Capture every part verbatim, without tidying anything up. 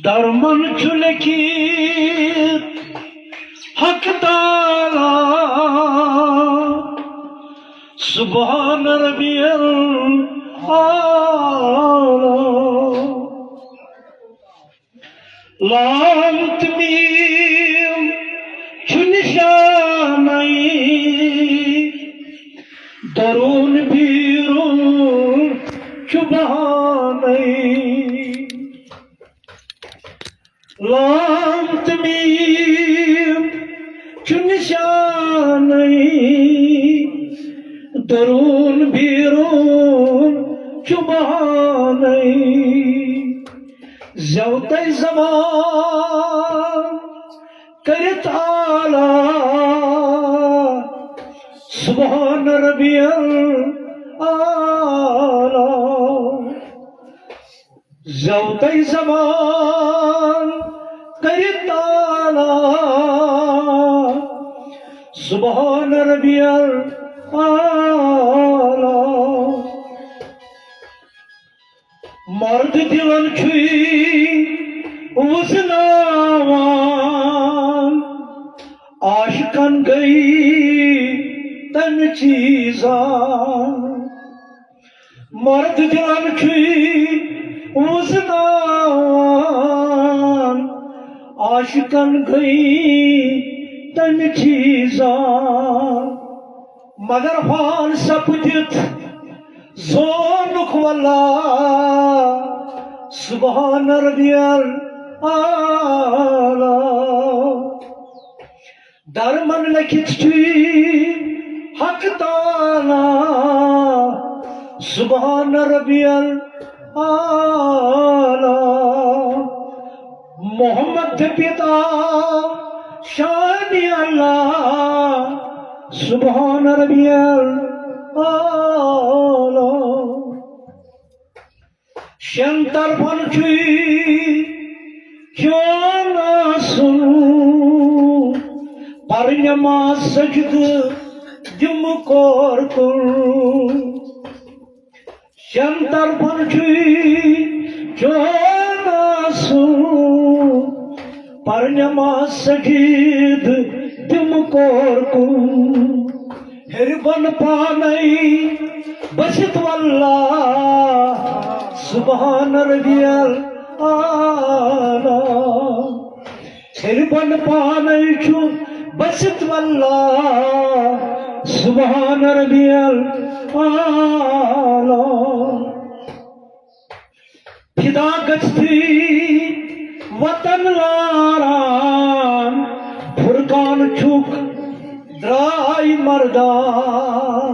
درمن چھُ لیکھِتھ حق تعالیٰ، سبحان ربی الاعلیٰ۔ لام تہٕ میٖم چھُ نِشانَے، دروٗن بیٖروٗن چھُ بہانَے۔ لام تہٕ میٖم چھُ نِشانَے، دروٗن بیٖروٗن چھُ بہانَے۔ زیوتَے زبان کٔرِتھ اعلیٰ، سبحان ربی الاعلیٰ۔ زیوتَے زبان کٔرِتھ اعلیٰ، سبحان ربی الاعلیٰ۔ مرد دِلن چھُے وُزناوان، عاشقن گٔے تَمہِ چیٖزا۔ مرد دِلن چھُے وُزناوان، عاشقن گٔے تَمہِ چیٖزا۔ مگر فان سپدِتھ زونُکھ واللہ، سبحان ربی الاعلیٰ۔ درمن لیکھِتھ چھُے حق تعالیٰ، سبحان ربی الاعلیٰ۔ محمد دٔپِتھ آو شانِ اللہ، سبحان ربی الاعلیٰ۔ شٮ۪ن طرفن چھُے چون آسُن، پر نماز سجدٕ دِمہٕ کور کُن۔ شٮ۪ن طرفن چھُے چون آسُن، پر نماز سجدٕ دِمہٕ کور کُن۔ ہیٚرِ بۄن پانے بٔسِتھ واللہ، سبحان ربی الاعلیٰ۔ ہیٚرِ بۄن پانے چھُ بٔسِتھ واللہ، سبحان ربی الاعلیٰ۔ فدا گژھتھٕے وطن لاران، فرقان چھُکھ درٛاے مردان۔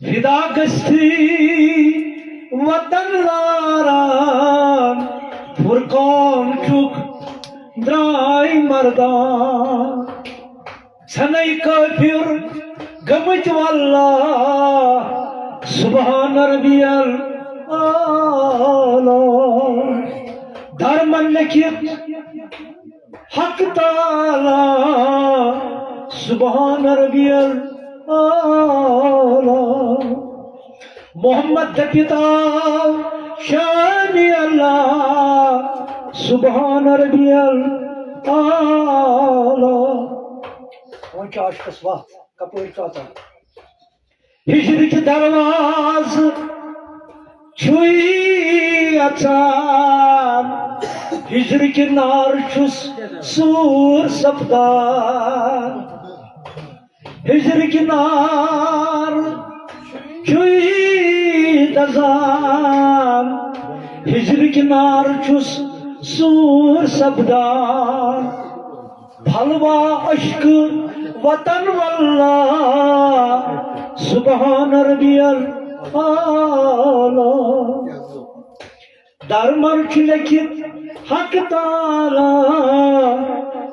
فدا گژھتھٕے وطن لاران، فرقان چھُکھ درٛاے مردان۔ ژھنَے کٲفِر گٔمٕتۍ واللہ، سبحان ربی الاعلیٰ۔ درمن لیکھِتھ حق تعالیٰ، سبحان ربی الاعلیٰ۔ محمد دٔپِتھ آو شانِ اللہ، سبحان ربی الاعلیٰ۔ وۄنۍ چھُ عاشقس وَتھ کپٲرۍ ژَٹان۔ ہجرٕکۍ دروازٕ چھُے اژان، ہجرٕکۍ نار چھُس سوٗر سپدان۔ ہجرٕکۍ نار چھُے دزان، ہجرٕکۍ نار چھُس سوٗر سپدان۔ پھلوا اشکہٕ وطن واللہ، سبحان ربی الاعلیٰ۔ درمن چھُ لیکھِتھ حق تعالیٰ،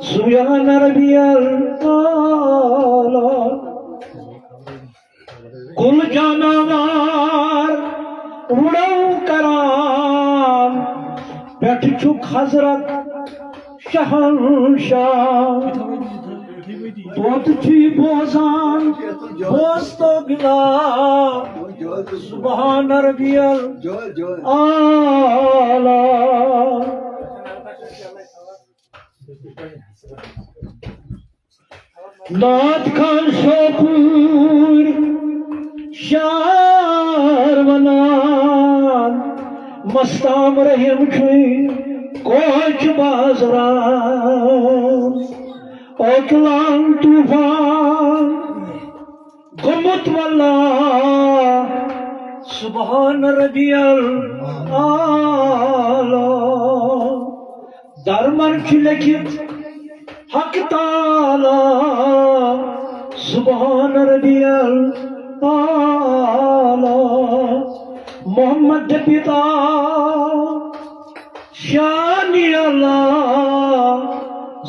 سبحان ربی الاعلیٰ۔ کُل جاناوار وُڑو کران، پٮ۪ٹھٕ چھُکھ حضرت شہنشاہ۔ طوطہٕ چھُے بوزان، بوز تو بلال، سبحان ربی الاعلیٰ۔ نعت خان شوپور شار ونان، مستام رحیم چھُے کوچ بازران۔ اوکلان طوفان گوٚمُت واللہ، سبحان ربی الاعلیٰ۔ درمن چھُ لیکھِتھ حق تعالیٰ، سبحان ربی الاعلیٰ۔ محمد دپتا شان اللہ،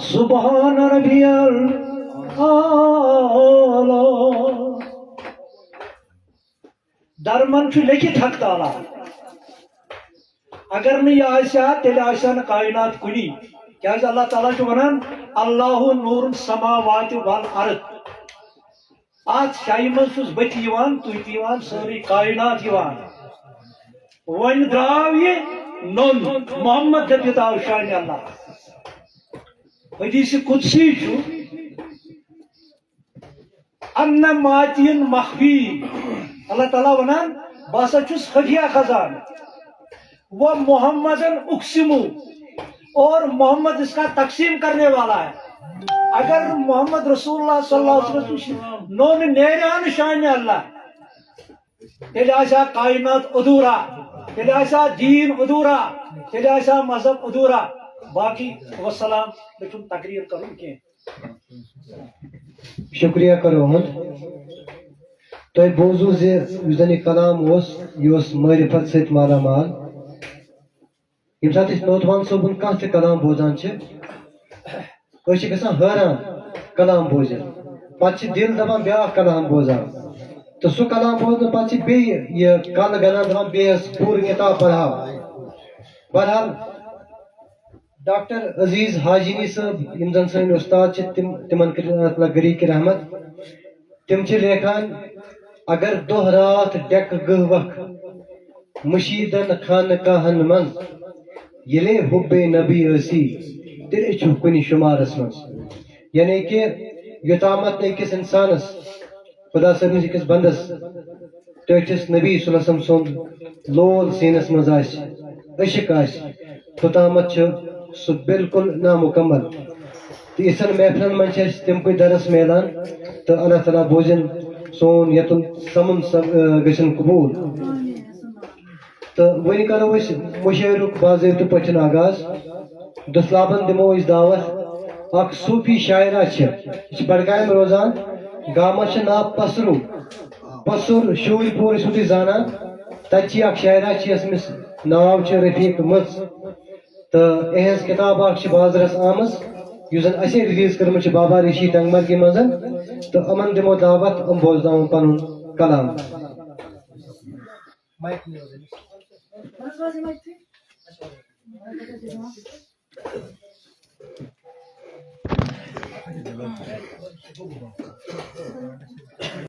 سبحان ربی الاعلیٰ۔ درمن چھُ لیکھِتھ حق تعالیٰ۔ اگر نہٕ یہِ آسہِ ہا، تیٚلہِ آسہِ ہا نہٕ کائنات کُنی۔ کیازِ اللہ تعالیٰ چھُ ونان، "اللہ نور السماوات والارض۔" اتھ شایہِ منٛز چھُس بہٕ تہِ یِوان، تُہۍ تہِ یِوان، سٲرٕے کائنات یِوان۔ وۄنۍ درٛاو یہِ نوٚن محمد دٔپِتھ آو شانہِ اللہ۔ حدیث قدسی چھُ، "انا ماتی مخفی"، اللہ تعالیٰ ونان، "بہٕ ہسا چھُس خفیہ خزانہٕ"۔ "و محمدن اقسم"، اور محمد اس کا تقسیم کرنے والا ہے۔ اگر محمد رسول اللہ صلی اللہ علیہ وسلم نوٚن نیرِ ہا نہٕ شانہِ اللہ، تیٚلہِ آسہِ ہا کائنات ادھورا، تیٚلہِ آسہِ ہا دیٖن ادھورا، تیٚلہِ آسہِ ہا مذہب ادھورا۔ باقی وسلام، مےٚ چھُنہٕ تقریر کرُن کینٛہہ۔ شکریہ کرو ہُنٛد۔ تۄہہِ بوٗزوٕ زِ یُس زن یہِ کلام اوس، یہِ اوس معرفت سۭتۍ مالا مال۔ ییٚمہِ ساتہٕ أسۍ نوتوان صٲبُن کانٛہہ تہِ کلام بوزان چھِ، أسۍ چھِ گژھان حٲران کلام بوزِتھ۔ پتہٕ چھِ دِل دپان بیٛاکھ کلام بوزان۔ تہٕ سُہ کلام بوزنہٕ پتہٕ چھِ بیٚیہِ یہِ کن گنان دپان بیٚیہِ ٲس پوٗرٕ کِتاب پرہاو۔ بہرحال، ڈاکٹر عزیز حاجنی صٲب، یِم زن سٲنۍ اُستاد چھِ، تِم، تِمن کٔرِن اللہ تعالیٰ غریٖق رحمت۔ تِم چھِ لیکھان، اگر دۄہ راتھ ڈٮ۪کہٕ گٔہوکھ مُشیٖدن خانقاہن منٛز، ییٚلے حُبے نبی ٲسی، تیٚلے چھُ کُنہِ شُمارس منٛز۔ یعنی کہِ یوٚتامتھ نہٕ أکِس اِنسانس، خدا صٲبنِس أکِس بندس، ٹٲٹھِس نبی صلی اللہ علیہ وسلم سُنٛد لول سیٖنس منٛز آسہِ، عشق آسہِ، توٚتامتھ چھُ سُہ بالکل نامُکمل۔ تہٕ یِژھن محفلن منٛز چھِ اَسہِ تِم کُے درس میلان، تہٕ اللہ تعالیٰ بوٗزِن سون یتُن سمُن سم-، آ، گٔژھِن قبوٗل۔ تہٕ وۄنۍ کرو أسۍ مُشٲعرُک باضٲبطہٕ پٲٹھۍ آغاز۔ دٔسلابن دِمو أسۍ دعوت۔ اکھ صوٗفی شاعرہ چھِ، یہِ چھِ بڈگامہِ روزان، گامس چھِ ناو پسروٗ۔ پسُر شوٗرۍ پوٗر ٲسِو تُہۍ زانان۔ تتہِ چھِ اکھ شاعرہ چھِ، یۄس أمِس ناو چھُ رفیق مٔژ۔ تہٕ اِہٕنٛز کِتاب اکھ چھِ بازرس آمٕژ، یُس زن اَسے release کٔرمٕژ چھِ بابا ریٖشی ٹنٛگمرگہِ منٛز۔ تہٕ یِمن دِمو دعوت، یِم بوزناوَن پنُن کلام۔